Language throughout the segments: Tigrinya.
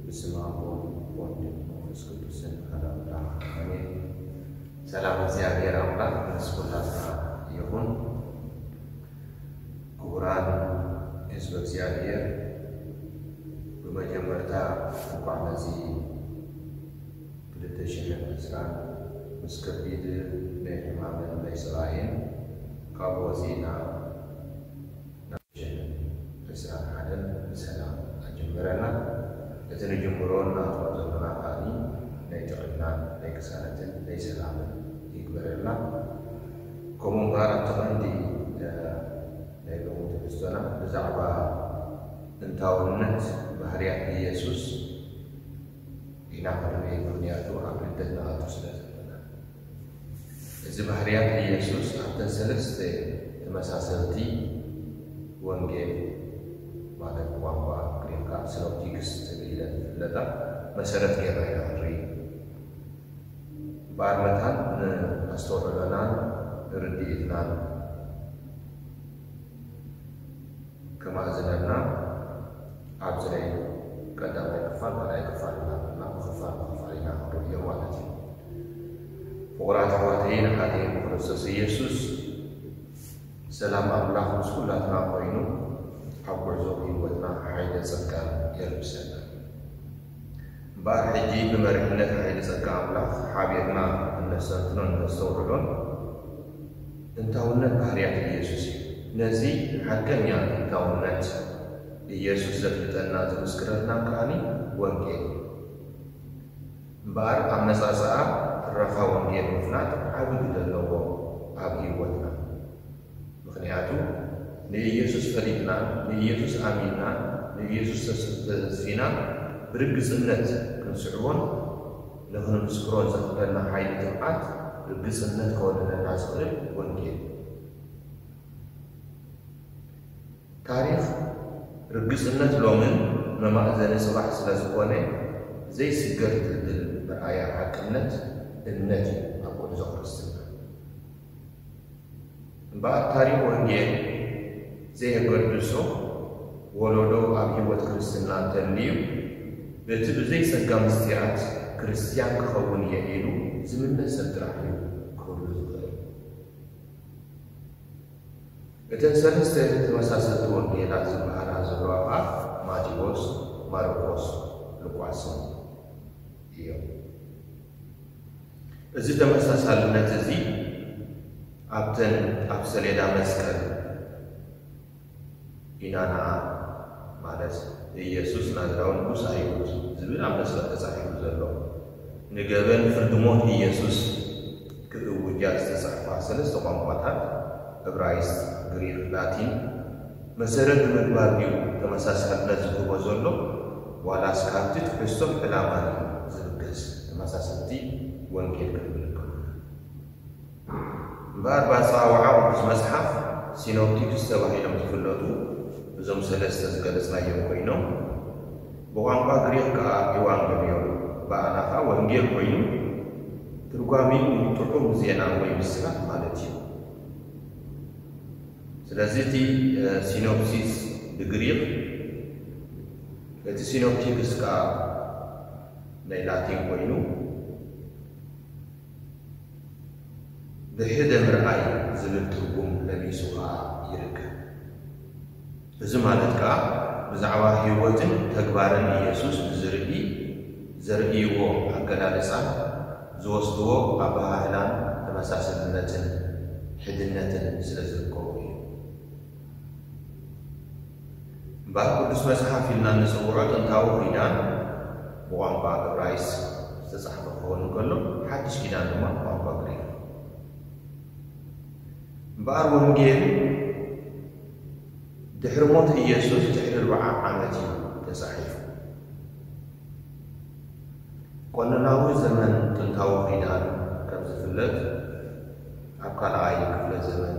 በስመ አብ ወወልድ ወመንፈስ ቅዱስ አሐዱ አምላክ አሜን። ሰላም እግዚኣብሔር አምላክ ምስ ኩላትና ይኹን። ክቡራን ህዝበ እግዚኣብሔር፣ ብመጀመርታ እንኳዕ ነዚ ክልተ ሽሕን ዕስራን ምስ ከቢድ ናይ ሕማምን ናይ ስቓይን ካብ ወፂእና ናብ ሽሕን ዕስራን ሓደን ብሰላም ኣጀመረና። እቲ ንጅምሮ እናጥዋ ዘለና ከዓኒ ናይ ጥዕናን ናይ ቅሳነትን ናይ ሰላምን ይግበረልና። ከምኡ እምበኣር ኣብቲ ቀንዲ ናይ ሎሚ ትሕዝቶና ብዛዕባ ጥንታውነት ባህርያት ኢየሱስ ኢና ክንርኢ፣ ምኽንያቱ ኣብ ልደት ንኣቱ ስለ ዘለና። እዚ ባህርያት ኢየሱስ ኣብተን ሰለስተ ተመሳሰልቲ ወንጌል፣ ማለት ብቋንቋ ግሪክ ከዓ ሲኖፕቲክስ ተባሂለን ዝፍለጣ መሰረት ጌርና ኢና ክንርኢ። እምበኣር መታን ንኣስተውዕሎናን ንርድኢትናን ከማእዝነልና ኣብዚ ናይ ቀዳማይ ክፋል ካልኣይ ክፋል እናበልና ብክፋል ብክፋል ኢና ክንርእዮ ማለት እዩ። ፍቑራት ኣሕዋተይን ኣሓተይን ብክርስቶስ ኢየሱስ፣ ሰላም ኣምላኽ ምስ ኩላትና ኮይኑ ኣብ ጉዕዞ ህይወትና ሓይለ ጸጋ የልብሰና። እምበኣር ሕጂ ብመሪሕነት ሓይሊ ጸጋ ኣምላኽ ሓቢርና እነስተንትኖን እነስተውዕሎን ጥንታውነት ባህርያት ኢየሱስ እዩ። ነዚ ሓቀኛ ጥንታውነት ኢየሱስ ዘፍልጠና ዝምስክረልና ከኣኒ ወንጌል እዩ። እምበኣር ኣመጻጽኣ ትረኻ ወንጌል ምፍላጥ ዓቢ ግደ ኣለዎ ኣብ ህይወትና። ምኽንያቱ ንኢየሱስ ፈሊጥና፣ ንኢየሱስ ኣሚንና፣ ንኢየሱስ ተስ-፣ ተስፊና ብርግጽነት ክንስዕቦን ንኽንምስክሮን ዘኽእለና ሓይሊ ትብዓት ርግጽነት ከወርደና ዝኽእል ወንጌል። ታሪኽ ርግጽነት ሎምን መማእዘኒ ጽባሕ ስለ ዝኾነ ዘይስገር ድልድል መርኣያ ሓቅነት እምነት እዩ ኣብ ጉዕዞ ክርስትና። እምበኣር ታሪኽ ወንጌል ዘየገድሶ ወለዶ ኣብ ህይወት ክርስትና እንተልዩ፣ በቲ ብዘይ ጸጋ ምስጢራት ክርስትያን ክኸውን እየ ኢሉ ዝምነ ሰብ ጥራሕ እዩ ክህሉ ዝኽእል። እተን ሰለስተ ተመሳሰልቲ ወንጌላት ዝበሃላ ዘለዋ ከኣ ማቴዎስ፣ ማርቆስ፣ ሉቃስን እዮም። እዚ ተመሳሳልነት እዚ ኣብተን ኣብ ሰሌዳ መስቀል ኢናና ማለት ኢየሱስ ናዝራዊ ንጉስ ኣይሁድ ዝብል ኣብ መስቀል ተጻሒፉ ዘሎ ንገበን ፍርዲ ሞት ኢየሱስ ክእውጃ ዝተጻሕፋ ሰለስተ ቋንቋታት፣ እብራይስጥ፣ ግሪክ፣ ላቲን፣ መሰረት ብምግባር ድዩ ተመሳሳልነት ዝህቦ ዘሎ፣ ዋላስ ካብቲ ትሕዝቶን ዕላማን እዩ ዝብገስ ተመሳሰልቲ ወንጌል ክንብል ንከሎ? እምበኣር፣ ብኣጸዋውዓ ቅዱስ መጽሓፍ ሲኖፕቲክስ ተባሂሎም ዝፍለጡ እዞም ሰለስተ ዝገለጽናዮም ኮይኖም፣ ብቋንቋ ግሪኽ ከኣ ኤዋንገሊዮን፣ ብኣና ከኣ ወንጌል ኮይኑ፣ ትርጓሜኡ ጥዑም ዜና ወይ ብስራት ማለት እዩ። ስለዚ እቲ፣ እ፣ ሲኖፕሲስ ብግሪኽ፣ እቲ ሲኖፕቲክስ ከኣ ናይ ላቲን ኮይኑ፣ ብሕደ ምርኣይ ዝብል ትርጉም ለቢሱ ከኣ ይርከብ። እዚ ማለት ከኣ ብዛዕባ ህይወትን ተግባርን ኢየሱስ ብዝርኢ፣ ዘርእይዎ ኣገላልጻን ዝወስድዎ ኣበሃህላን ተመሳሰልነትን ሕድነትን ስለ ዝርከቦ እዩ። እምበኣር ቅዱስ መጽሓፍ ኢልና እንጽውዖ ጥንታዊ ኪዳን ብቋንቋ እብራይስ ዝተጻሕፈ ክኸውን እንከሎ፣ ሓድሽ ኪዳን ድማ ብቋንቋ ግሪክ። እምበኣር ወንጌል ድሕሪ ሞት ኢየሱስ ድሕሪ ኣርብዓ ዓመት እዩ ተጻሒፉ። ቆነናዊ ዘመን ጥንታዊ ኪዳን ከም ዝፍለጥ ኣብ ካልኣይ ክፍለ ዘመን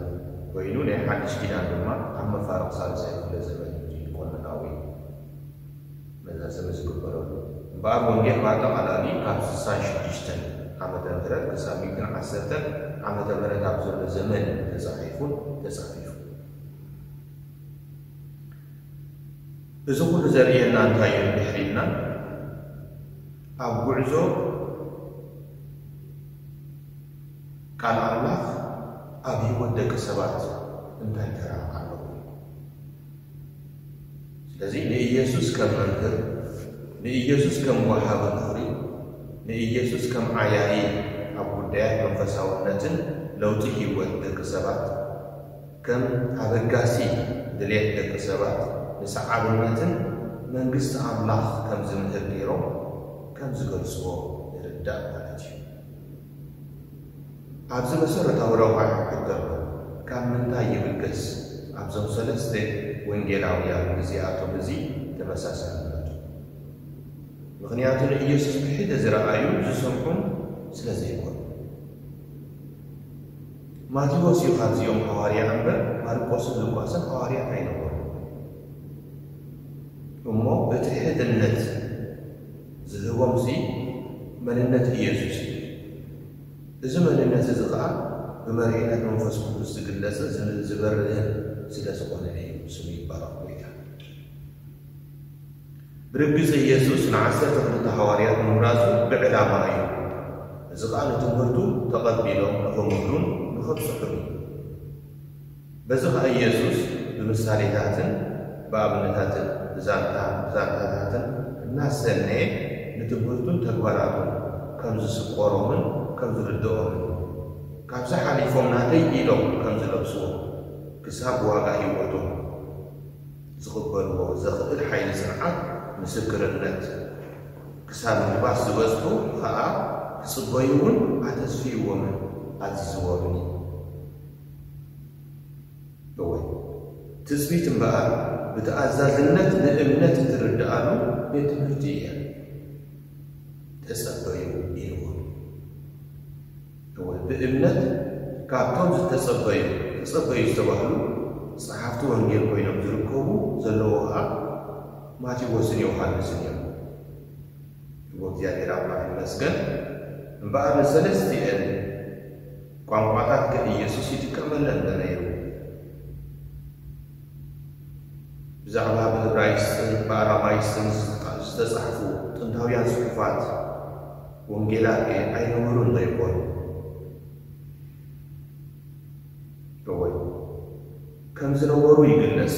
ኮይኑ፣ ናይ ሓድሽ ኪዳን ድማ ኣብ መፋርቕ ሳልሳይ ክፍለ ዘመን እዩ ቆነናዊ መዛዘሚ ዝግበረሉ። እምበኣር ወንጌል ብኣጠቓላሊ ካብ ስሳን ሽዱሽተን ዓመተ ምህረት ክሳብ ሚእትን ዓሰርተን ዓመተ ምህረት ኣብ ዘሎ ዘመን እዩ ተጻሒፉን ተጻሒፉ። እዚ ኩሉ ዘርእየና እንታይ እዩ እንድሕር ኢልና፣ ኣብ ጉዕዞ ቃል ኣምላኽ ኣብ ህይወት ደቂ ሰባት እንታይ ተራ ኣለዎ? ስለዚ ንኢየሱስ ከም መምህር፣ ንኢየሱስ ከም ወሃቢ ምኽሪ፣ ንኢየሱስ ከም ዓያዪ ኣብ ጉዳያት መንፈሳውነትን ለውጢ ህይወት ደቂ ሰባት፣ ከም ኣበጋሲ ድሌት ደቂ ሰባት ንሰዓብነትን መንግስቲ ኣምላኽ ከም ዝምህር ገይሮም ከም ዝገልጽዎ ንርዳእ ማለት እዩ። ኣብዚ መሰረታዊ ረብሓ ይሕግር ኣሎ። ካብ ምንታይ ይብገስ ኣብዞም ሰለስተ ወንጌላውያን እዚኣቶም እዚ ተመሳሳልነቱ? ምኽንያቱ ንኢየሱስ ብሕደ ዝረኣዩ ዝሰምዑን ስለ ዘይኮኑ። ማቴዎስ እዩ ካብዚኦም ሃዋርያ እምበር ማርቆስን ሉቃስን ሃዋርያት ኣይነበሩ። እሞ እቲ ሕድነት ዝህቦምሲ መንነት ኢየሱስ እዩ። እዚ መንነት እዚ ኸኣ ብመሪሕነት መንፈስ ቅዱስ ዝግለጽን ዝ- ዝበርህን ስለ ዝኾነ እዩ። ስሙ ይባረኽ ጎይታ። ብርግጽ ኢየሱስ ንዓሰርተ ክልተ ሃዋርያት ምምራጹ ብዕላማ እዩ። እዚ ኸኣ ንትምህርቱ ተቐቢሎም ንኽምህሩን ንኽብጽሑን እዩ። በዚ ኸኣ ኢየሱስ ብምሳሌታትን ብኣብነታትን ብዛንታ- ብዛንታታትን እናሰነየ ንትምህርቱን ተግባራቱን ከም ዝስቆሮምን ከም ዝርድኦምን ካብዚ ሓሊፎም ናተይ ኢሎም ከም ዝለብስዎ ክሳብ ዋጋ ህይወቶም ዝቕበልዎ ዘኽእል ሓይሊ ጽንዓት ምስክርነት ክሳብ ምግባስ ዝበጽሑ ኸኣ ክጽበዩ እውን ኣተስፍይዎምን ኣዚዝዎምን እዩ። እወ፣ ትጽቢት እምበኣር ብተኣዛዝነት ንእምነት እትርድኣሉ ቤት ትምህርቲ እያ። ተጸበዩ ኢልዎም። እወ፣ ብእምነት ካብቶም ዝተጸበዩ፣ ተጸበዩ ዝተባህሉ ጸሓፍቲ ወንጌል ኮይኖም ዝርከቡ ዘለዉ ኸኣ ማቴዎስን ዮሃንስን እዮም። እወ፣ እግዚኣብሔር ኣምላኽ ይመስገን። እምበኣር ንሰለስቲኤን ቋንቋታት ከ ኢየሱስ ይጥቀመለን ዶ ነይሩ? ብዛዕባ ብዕብራይስጥን ብኣራማይስጥን ዝተጻ- ዝተጻሕፉ ጥንታውያን ጽሑፋት ወንጌላት ከ ኣይነበሩን ዶ ይኾኑ? እወ፣ ከም ዝነበሩ ይግለጽ፣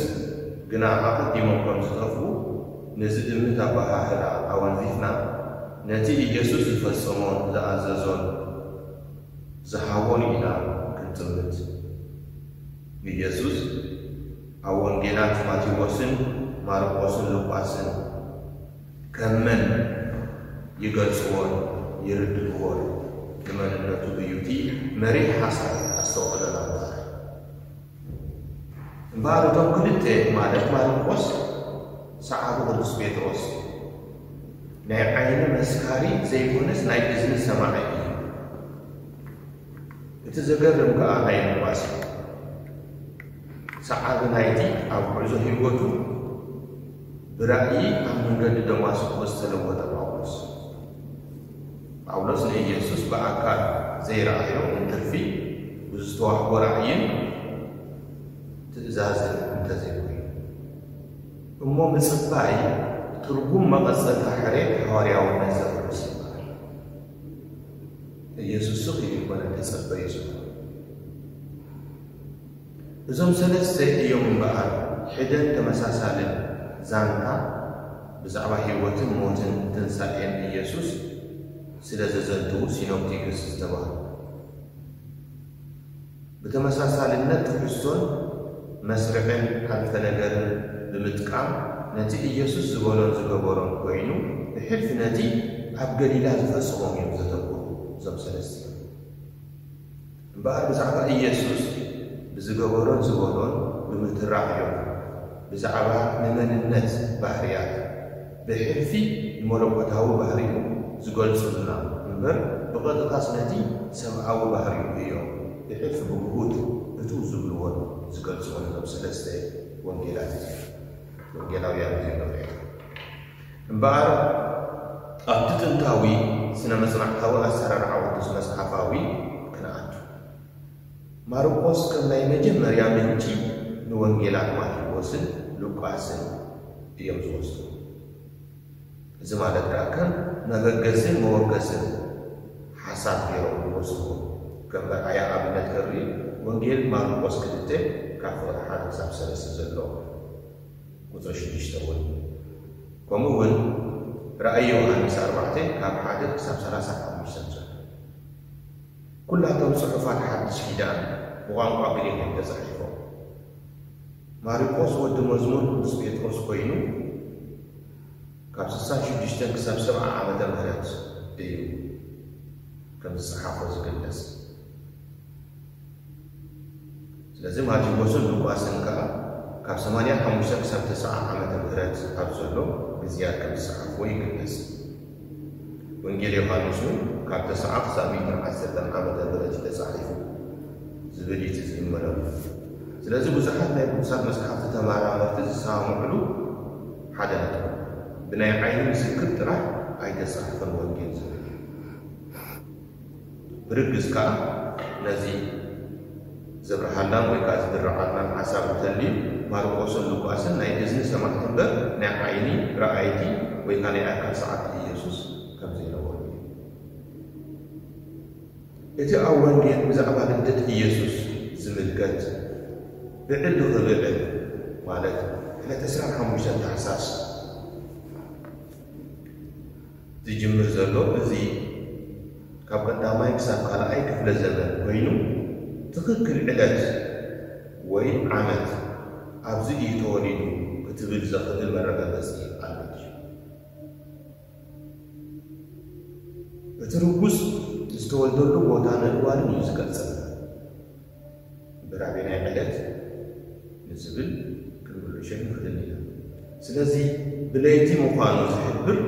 ግና ኣቐዲሞም ከም ዝጠፍኡ ነዚ እምነት ኣበሃህላ ኣወንዚፍና ነቲ ኢየሱስ ዝፈጸሞን ዝኣዘዞን ዝሃቦን ኢና ክንጥምት። ኢየሱስ ኣብ ወንጌላት ማቴዎስን ማርቆስን ሉቃስን ከም መን ይገልጽዎን ይርድእዎን ንመንነቱ እዩ እቲ መሪሕ ሓሳብ ኣስተውዕለና እምበኣር። እምበኣር እቶም ክልተ ማለት ማርቆስ ሰዓቢ ቅዱስ ጴጥሮስ ናይ ዓይኒ መስካሪ ዘይኮነስ ናይ እዝኒ ሰማዒ እዩ። እቲ ዘገርም ከኣ ናይ ሉቃስ እዩ። ሰዓቢ ናይቲ ኣብ ጉዕዞ ህይወቱ ብራእይ ኣብ መንገዲ ደማስቆ ዝተለወጠ ጳውሎስ። ጳውሎስ ንኢየሱስ ብኣካል ዘይረኣዮ እንትርፊ ብዝተዋህቦ ራእይን ትእዛዝን እንተዘይኮይኑ እሞ ምጽባይ ትርጉም መቐጸልታ ሕሬት ሃዋርያውነት ዘብርስ ይበሃል። ኢየሱስ ስቕ ኢሉ ይኮነ ተጸበዩ ዝብል። እዞም ሰለስተ እዮም እምበኣር ሕደን ተመሳሳልን ዛንታ ብዛዕባ ህይወትን ሞትን ትንሳኤን ኢየሱስ ስለ ዘዘንትዉ ሲኖፕቲክስ ዝተባህሉ። ብተመሳሳልነት ትሕዝቶን መስርዕን ዓርፈ ነገርን ብምጥቃም ነቲ ኢየሱስ ዝበሎን ዝገበሮን ኮይኑ ብሕልፊ ነቲ ኣብ ገሊላ ዝፈጸሞም እዮም ዘተኩሩ እዞም ሰለስቲኦም። እምበኣር ብዛዕባ ኢየሱስ ብዝገበሮን ዝበሎን ብምትራኽ እዮም ብዛዕባ ንመንነት ባህርያት ብሕልፊ ንመለኮታዊ ባህሪኡ ዝገልጹልና እምበር ብቐጥታስ ነቲ ሰብኣዊ ባህሪኡ እዮም ብሕልፊ ብግሁድ እትው ዝብልዎን ዝገልጽዎን እዞም ሰለስተ ወንጌላት እዚኦም ወንጌላውያን እዚኦም እምበኣር ኣብቲ ጥንታዊ ስነ መጽናዕታዊ ኣሰራርሓ ቅዱስ መጽሓፍ ማርቆስ ከም ናይ መጀመርያ ምንጪ ንወንጌላት ማቴዎስን ሉቃስን እዮም ዝወስዱ። እዚ ማለት ከኣ ከም መበገስን መወገስን ሓሳብ ገይሮም ይወስድዎ። ከም መርኣያ ኣብነት ከርኢ ወንጌል ማርቆስ ክልተ ካብ ፍቕዲ ሓደ ክሳብ ሰለስተ ዘሎ ቁጽሪ ሽዱሽተ እውን፣ ከምኡ እውን ራእይ ዮሃንስ ኣርባዕተ ካብ ሓደ ክሳብ ሰላሳ ሓሙሽተ ዘሎ። ኩላቶም ጽሑፋት ሓድሽ ኪዳን ብቋንቋ ግሪክ እዮም ተጻሒፎም። ማርቆስ ወዲ መዝሙር ቅዱስ ጴጥሮስ ኮይኑ ካብ ስሳን ሽዱሽተን ክሳብ ሰብዓ ዓመተ ምህረት እዩ ከም ዝጸሓፎ ዝግለጽ። ስለዚ ማቴዎስን ሉቃስን ከኣ ካብ ሰማንያ ሓሙሽተ ክሳብ ተስዓ ዓመተ ምህረት ኣብ ዘሎ ግዝያት ከም ዝጸሓፍዎ ይግለጽ። ወንጌል ዮሃንስ እውን ካብ ተስዓ ክሳብ ሚእትን ዓሰርተን ዓመተ ምህረት እዩ ተጻሒፉ ዝብል እዩ እቲ ዝእመነሉ። ስለዚ ብዙሓት ናይ ቅዱሳት መጽሓፍቲ ተመራመርቲ ዝሰማምዕሉ ሓደ ነጥቢ፣ ብናይ ዓይኒ ምስክር ጥራሕ ኣይተጻሕፈን ወንጌል ዝብል እዩ። ብርግጽ ከኣ ነዚ ዘብርሃልናን ወይ ከኣ ዝድርዓልናን ሓሳብ እንተልዩ፣ ማርቆስን ሉቃስን ናይ እዝኒ ሰማዕቲ እምበር ናይ ዓይኒ ረኣይቲ ወይ ከኣ ናይ ኣካል ሰዓብቲ ኢየሱስ ከም ዘይነበሩ እዩ። እቲ ኣብ ወንጌል ብዛዕባ ልደት ኢየሱስ ዝምልከት ብዕሊ ክብዕል ማለት ዕለት ዕስራን ሓሙሽተን ታሕሳስ ዝጅምር ዘሎ እዚ ካብ ቀዳማይ ክሳብ ካልኣይ ክፍለ ዘመን ኮይኑ ትኽክል ዕለት ወይ ዓመት ኣብዚ እዩ ተወሊዱ ክትብል ዘኽእል መረጋገጺ ኣሎ ድዩ? እቲ ርጉስ ዝተወልደሉ ቦታን እዋንን እዩ ዝገልጸልና። እምበር ኣበየናይ ዕለት ንዝብል ክንምልሾ ኣይንኽእልን ኢና። ስለዚ ብለይቲ ምዃኑ ዝሕብር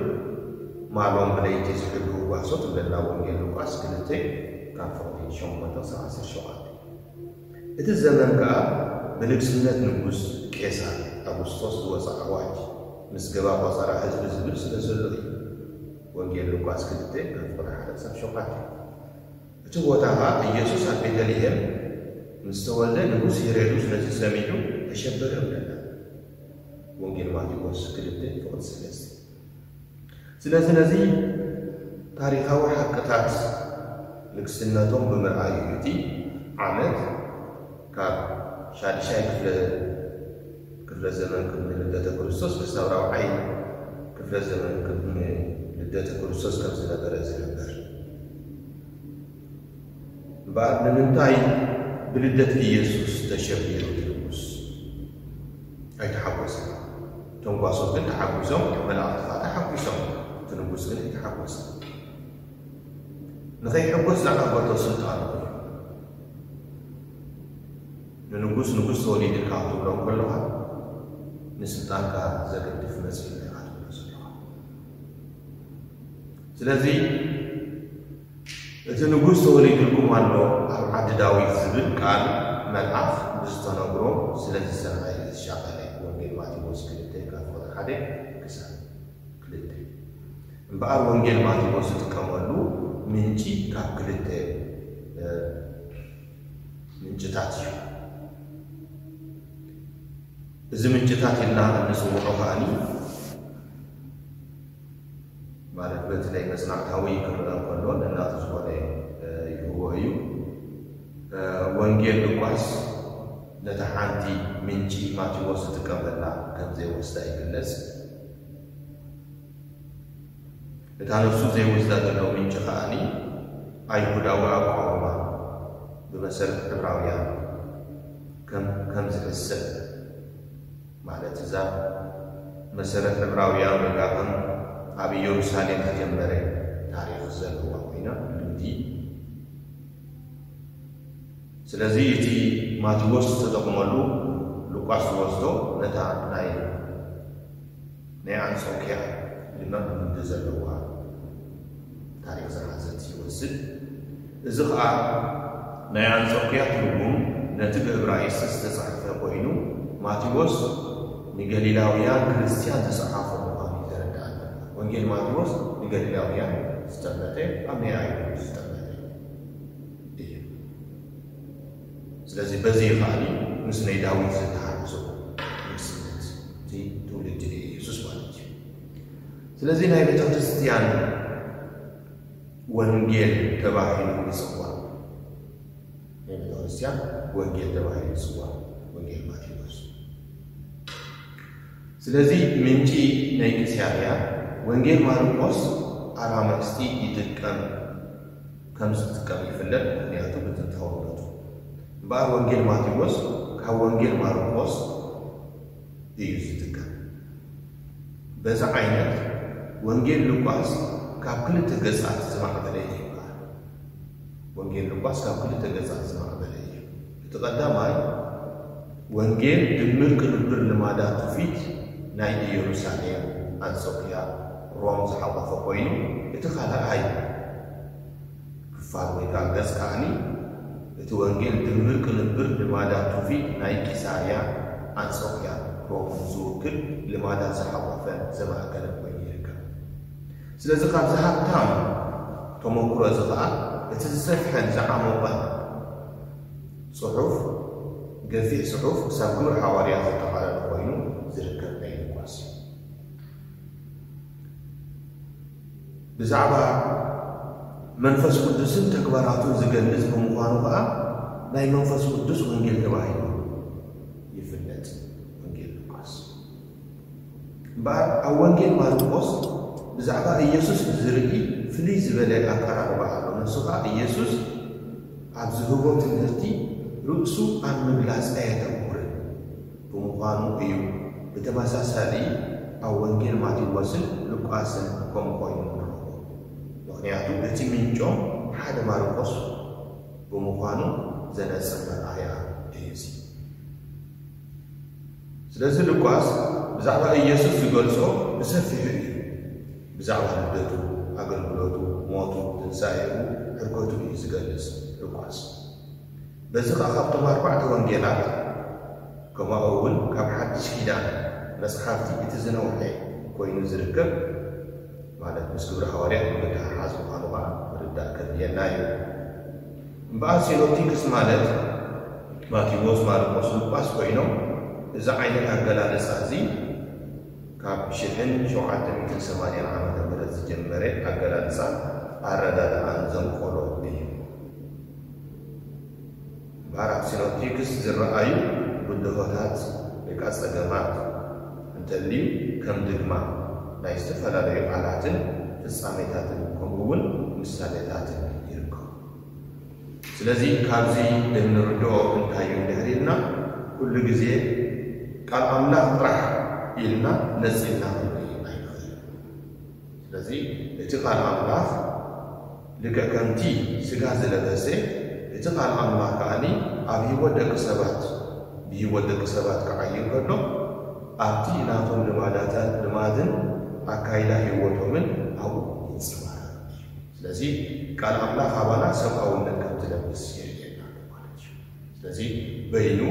ማሎም ብለይቲ ዝሕብሩ ጓሶት እብለና ወንጌል ሉቃስ ክልተ ካብ ፍቕዲ ሸሞንተ ክሳብ ዓሰርተ ሸውዓተ። እቲ ዘመን ከኣ ብንግስነት ንጉስ ቄሳር ኣጉስጦስ ዝወጽኣ ኣዋጅ ምስ ገባ ቆጸራ ህዝቢ ዝብል ስለ ዘሎ እዩ። ወንጌል ሉቃስ ክልተ ካብ ፍቕዲ ሓደ ክሳብ ሸውዓተ። እቲ ቦታ ኸኣ ኢየሱስ ኣብ ቤተልሔም ምስ ተወልደ ንጉስ ሄሮድስ ነዚ ሰሚዑ ተሸበረ እብለና። ወንጌል ማቴዎስ ክልተ ፍቕዲ ሰለስተ። ስለዚ ነዚ ታሪኻዊ ሓቅታት ንግስነቶም ብምርኣይ እዩ እቲ ዓመት ካብ ሻድሻይ ክፍለ ክፍለ ዘመን ቅድሚ ልደተ ክርስቶስ ክሳብ ራብዓይ ክፍለ ዘመን ቅድሚ ልደተ ክርስቶስ ከም ዝነበረ ዝሕብር። እምበኣር ንምንታይ ብልደት ኢየሱስ ተሸቢሩ እቲ ንጉስ ኣይተሓጎሰን? እቶም ጓሶት ግን ተሓጒሶም፣ መላእኽቲ ኸኣ ተሓጒሶም፣ እቲ ንጉስ ግን ኣይተሓጎሰን። ንኸይሕጎስ ዝዓገቶ ስልጣኑ እዩ። ንንጉስ ንጉስ ተወሊዱልካ ክትብሎ እንከለኻ ንስልጣንካ ዘገድፍ መጺኡ ኢኻ ትብሎ ዘለኻ። ስለዚ እቲ ንጉስ ተወሊዱልኩም ኣሎ ኣብ ዓዲ ዳዊት ዝብል ቃል መልኣኽ ብዝተነግሮ ስለ ዝሰምዐ እዩ ዝሻቐለ። ወንጌል ማቴዎስ ክልተ ካብ ፍቕዲ ሓደ ክሳብ ክልተ። እምበኣር ወንጌል ማቴዎስ ዝጥቀመሉ ምንጪ ካብ ክልተ ምንጭታት እዩ። እዚ ምንጭታት ኢልና እንጽውዖ ከኣኒ ማለት በቲ ናይ መጽናዕታዊ ክረአ እንከሎ ነናቱ ዝኾነ ይህቦ እዩ። ወንጌል ሉቃስ ነታ ሓንቲ ምንጪ ማቴዎስ ዝጥቀመላ ከም ዘይወስዳ ይግለጽ። እታ ንሱ ዘይወስዳ ዘሎ ምንጪ ከኣኒ ኣይሁዳዊ ኣቃውማ ብመሰረት ዕብራውያን ከም ከም ዝሕሰብ ማለት እዛ መሰረት ዕብራውያን ወይ ከዓ ከም ኣብ ኢየሩሳሌም ዝጀመረ ታሪኽ ዘለዋ ኮይና ልምዲ። ስለዚ እቲ ማቴዎስ ዝተጠቕመሉ ሉቃስ ዝወስዶ ነታ ናይ ናይ ኣንጾኪያ ድማ ልምዲ ዘለዋ ታሪኽ ዝሓዘት ይወስድ። እዚ ኸኣ ናይ ኣንጾኪያ ትርጉም ነቲ ብእብራይስጥ ዝተጻሕፈ ኮይኑ ማቴዎስ ንገሊላውያን ክርስትያን ዝጸሓፎ ምዃኑ እዩ ዘረድኣና። ወንጌል ማቴዎስ ንገሊላውያን ዝጠመተ ኣብ ናይ ኣይሁድ ዝጠመተ እዩ። ስለዚ በዚ ከዓኒ ምስ ናይ ዳዊት ዝተሓርዞ ምስነት እቲ ትውልዲ ኢየሱስ ማለት እዩ። ስለዚ ናይ ቤተ ክርስቲያን ወንጌል ተባሂሉ ይጽዋዕ። ናይ ቤተ ክርስቲያን ወንጌል ተባሂሉ ይጽዋዕ፣ ወንጌል ማቴዎስ። ስለዚ ምንጪ ናይ ቂሳርያ ወንጌል ማርቆስ ኣራማይስጢ ይጥቀም ከም ዝጥቀም ይፍለጥ፣ ምክንያቱ ብጥንታውነቱ። እምበኣር ወንጌል ማቴዎስ ካብ ወንጌል ማርቆስ እዩ ዝጥቀም። በዚ ዓይነት ወንጌል ሉቃስ ካብ ክልተ ገጻት ዝማዕበለ እዩ ይበሃል። ወንጌል ሉቃስ ካብ ክልተ ገጻት ዝማዕበለ እዩ። እቲ ቀዳማይ ወንጌል ድምር ቅንብር ልማዳ ትውፊት ናይ ኢየሩሳሌም፣ ኣንጾክያ፣ ሮም ዝሓቆፈ ኮይኑ፣ እቲ ካልኣይ ክፋል ወይ ከዓ ገጽ ከዓኒ እቲ ወንጌል ድምር ቅንብር ልማዳ ትውፊት ናይ ቂሳርያ፣ ኣንጾክያ፣ ሮም ዝውክል ልማዳ ዝሓቆፈን ዘማእከለን ኮይኑ ይርከብ። ስለዚ ካብዚ ሃብታም ተመክሮ እዚ ከዓ እቲ ዝሰፍሐን ዝዓሞቐን ጽሑፍ፣ ገፊሕ ጽሑፍ ክሳብ ግብሪ ሓዋርያት ዘጠቓለለ ኮይኑ ዝርከብ ናይ ሉቃስ እዩ። ብዛዕባ መንፈስ ቅዱስን ተግባራቱን ዝገልጽ ብምዃኑ ከዓ ናይ መንፈስ ቅዱስ ወንጌል ተባሂሉ ይፍለጥ። ወንጌል ሉቃስ እምበኣር ኣብ ወንጌል ማርቆስ ብዛዕባ ኢየሱስ ብዝርኢ ፍልይ ዝበለ ኣቀራርባ ኣሎ። ንሱ ከዓ ኢየሱስ ኣብ ዝህቦ ትምህርቲ ርእሱ ኣብ ምግላጽ ኣየተኩርን ብምዃኑ እዩ። ብተመሳሳሊ ኣብ ወንጌል ማቴዎስን ሉቃስን ከምኡ ኮይኑ ንረኽቦ። ምኽንያቱ እቲ ምንጮም ሓደ ማርቆስ ብምዃኑ ዘነጽር መርኣያ እዩ እዚ። ስለዚ ሉቃስ ብዛዕባ ኢየሱስ ዝገልጾ ብሰፊሑ እዩ። ብዛዕባ ልደቱ፣ ኣገልግሎቱ፣ ሞቱ፣ ትንሳኤኡ፣ ዕርገቱ እዩ ዝገልጽ ሉቃስ። በዚ ኸኣ ካብቶም ኣርባዕተ ወንጌላት ከምኡ እውን ካብ ሓድሽ ኪዳን መጽሓፍቲ እቲ ዝነውሐ ኮይኑ ዝርከብ፣ ማለት ምስ ግብሪ ሃዋርያት ብምትሕሓዝ ምዃኑ ኸዓ ምርዳእ ከድልየና እዩ። እምበኣር ሲኖፕቲክስ ማለት ማቴዎስ፣ ማርቆስ፣ ሉቃስ ኮይኖም፣ እዚ ዓይነት ኣገላልጻ እዚ ካብ ሽሕን ሸውዓተ ሚእትን ሰማንያን ዓመተ ምህረት ዝጀመረ ኣገላልጻ ኣረዳድኣን ዘንቆሎ እዩ። እምበኣር ኣብ ሲኖፕቲክስ ዝረኣዩ ብድሆታት ወይ ከዓ ጸገማት እንተልዩ ከም ድግማ ናይ ዝተፈላለዩ ቃላትን ፍጻሜታትን ከምኡ እውን ምሳሌታትን ይርከቡ። ስለዚ ካብዚ እንርድኦ እንታይ እዩ እንድሕር ኢልና፣ ኩሉ ግዜ ቃል ኣምላኽ ጥራሕ ኢልና ነጺልና ክንርኢ ኣይንኽእልን። ስለዚ እቲ ቃል ኣምላኽ ልክዕ ከምቲ ስጋ ዝለበሰ፣ እቲ ቃል ኣምላኽ ከዓኒ ኣብ ህይወት ደቂ ሰባት፣ ብህይወት ደቂ ሰባት ክዓይር ከሎ፣ ኣብቲ ናቶም ልማዳታት፣ ልማድን ኣካይዳ ህይወቶምን ኣብኡ ይንጸባረቕ። ስለዚ ቃል ኣምላኽ ኣባና ሰብኣውነት ከም ዝለብስ የርእየና ኣሎ ማለት እዩ። ስለዚ በይኑ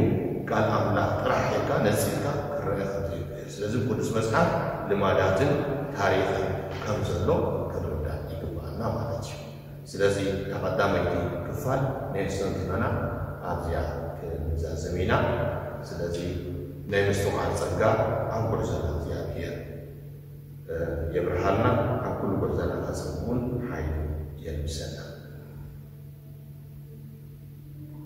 ቃል ኣምላኽ ጥራሕ ኢልካ ነጺልካ ክረአ ከም ዘይክእል። ስለዚ ቅዱስ መጽሓፍ ልማዳትን ታሪኽን ከም ዘሎ ክንርዳእ ይግባኣና ማለት እዩ። ስለዚ እታ ቀዳመይቲ ክፋል ናይ ምስንትናና ኣብዚኣ ክንዛዘም ኢና። ስለዚ ናይ ምስትውዓል ጸጋ ኣብ ጉዕዞና እግዚኣብሔር የብርሃልና፣ ኣብ ኩሉ ጉዕዞና ከጸግቡን ሓይሉ የልብሰና።